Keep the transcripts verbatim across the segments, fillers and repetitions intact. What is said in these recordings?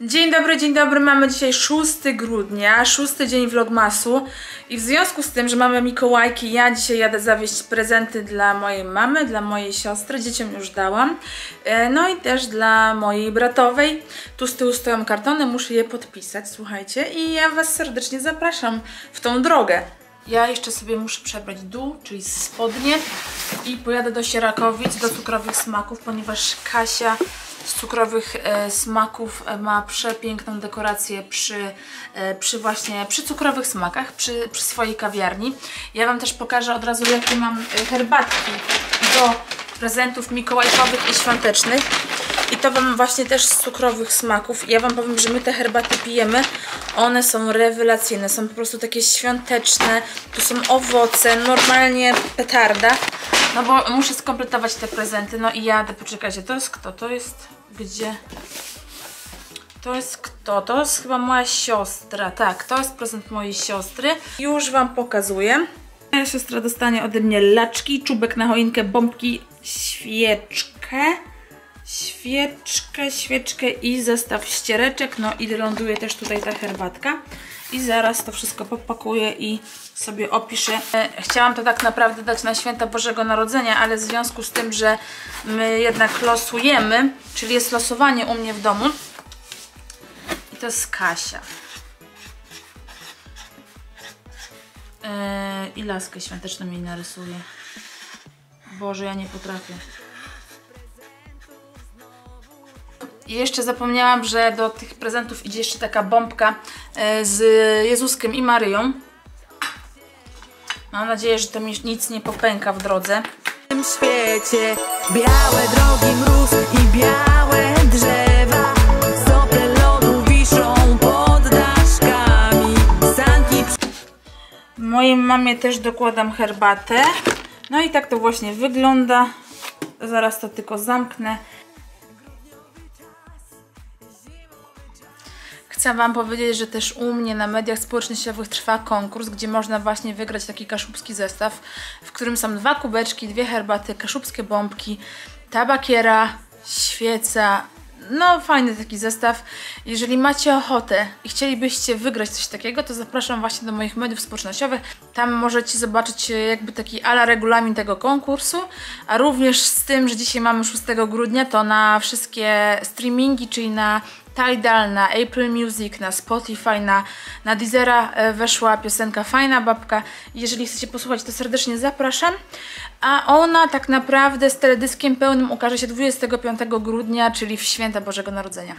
Dzień dobry, dzień dobry. Mamy dzisiaj szósty grudnia, szósty dzień vlogmasu. I w związku z tym, że mamy Mikołajki, ja dzisiaj jadę zawieźć prezenty dla mojej mamy, dla mojej siostry, dzieciom już dałam. E, no i też dla mojej bratowej. Tu z tyłu stoją kartony, muszę je podpisać, słuchajcie. I ja was serdecznie zapraszam w tą drogę. Ja jeszcze sobie muszę przebrać dół, czyli spodnie, i pojadę do Sierakowic, do Cukrowych Smaków, ponieważ Kasia z Cukrowych, e, Smaków, e, ma przepiękną dekorację przy, e, przy właśnie, przy Cukrowych Smakach, przy, przy swojej kawiarni. Ja wam też pokażę od razu, jakie mam, e, herbatki do prezentów mikołajkowych i świątecznych. I to wam właśnie też z Cukrowych Smaków. Ja wam powiem, że my te herbaty pijemy. One są rewelacyjne, są po prostu takie świąteczne. Tu są owoce, normalnie petarda. No bo muszę skompletować te prezenty. No i jadę, poczekajcie, to jest kto? To jest, gdzie? To jest kto? To jest chyba moja siostra. Tak, to jest prezent mojej siostry. Już wam pokazuję. Moja siostra dostanie ode mnie laczki, czubek na choinkę, bombki, świeczkę. Świeczkę, świeczkę i zestaw ściereczek. No i ląduje też tutaj ta herbatka. I zaraz to wszystko popakuję i sobie opiszę. E, chciałam to tak naprawdę dać na święta Bożego Narodzenia, ale w związku z tym, że my jednak losujemy, czyli jest losowanie u mnie w domu. I to jest Kasia. E, i laskę świąteczną jej narysuję. Boże, ja nie potrafię. I jeszcze zapomniałam, że do tych prezentów idzie jeszcze taka bombka, e, z Jezuskiem i Maryją. Mam nadzieję, że to mi nic nie popęka w drodze. W tym świecie białe drogi, mróz i białe drzewa. Stopy lodu wiszą pod daszkami. Sanki. Mojej mamie też dokładam herbatę. No i tak to właśnie wygląda. Zaraz to tylko zamknę. Chcę wam powiedzieć, że też u mnie na mediach społecznościowych trwa konkurs, gdzie można właśnie wygrać taki kaszubski zestaw, w którym są dwa kubeczki, dwie herbaty, kaszubskie bombki, tabakiera, świeca. No, fajny taki zestaw. Jeżeli macie ochotę i chcielibyście wygrać coś takiego, to zapraszam właśnie do moich mediów społecznościowych. Tam możecie zobaczyć, e, jakby taki à la regulamin tego konkursu, a również z tym, że dzisiaj mamy szóstego grudnia, to na wszystkie streamingi, czyli na Tidal, na Apple Music, na Spotify, na, na Deezera, e, weszła piosenka Fajna Babka. Jeżeli chcecie posłuchać, to serdecznie zapraszam. A ona tak naprawdę z teledyskiem pełnym ukaże się dwudziestego piątego grudnia, czyli w święta Bożego Narodzenia.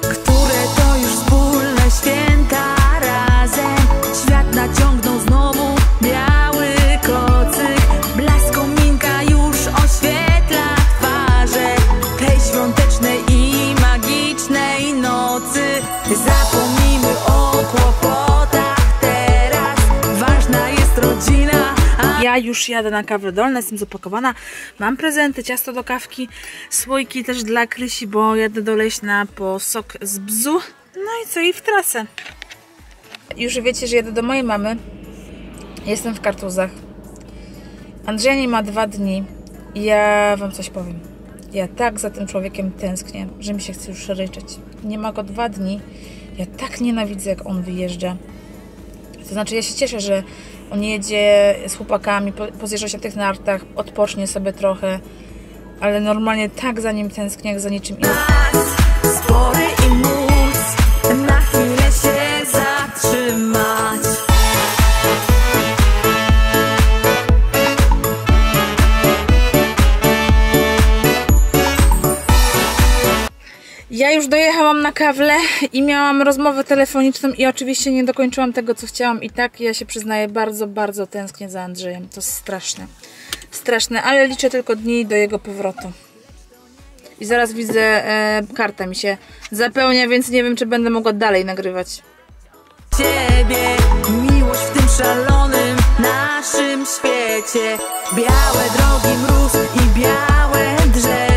Które to już wspólne święta razem. Świat naciągnął znowu biały kocyk. Blask kominka już oświetla twarze tej świątecznej i magicznej nocy. Zapomnijmy o kłopotach teraz. Ważna jest rodzina, a... Ja już jadę na Kawę Dolną, jestem zapakowana. Mam prezenty, ciasto do kawki, słoiki też dla Krysi, bo jadę do Leśna po sok z bzu. No i co, i w trasę. Już wiecie, że jadę do mojej mamy. Jestem w Kartuzach. Andrzeja nie ma dwa dni. Ja wam coś powiem. Ja tak za tym człowiekiem tęsknię, że mi się chce już ryczeć. Nie ma go dwa dni. Ja tak nienawidzę, jak on wyjeżdża. To znaczy, ja się cieszę, że on jedzie z chłopakami, po-, pozjeżdża się na tych nartach, odpocznie sobie trochę. Ale normalnie tak za nim tęsknię, jak za niczym innym. Spory i móc na chwilę się zatrzymać. Ja już dojechałam Byłam na Kawle i miałam rozmowę telefoniczną i oczywiście nie dokończyłam tego, co chciałam i tak, ja się przyznaję, bardzo, bardzo tęsknię za Andrzejem. To straszne. Straszne, ale liczę tylko dni do jego powrotu. I zaraz widzę, e, karta mi się zapełnia, więc nie wiem, czy będę mogła dalej nagrywać. Ciebie miłość w tym szalonym naszym świecie. Białe drogi mróz i białe drzewa.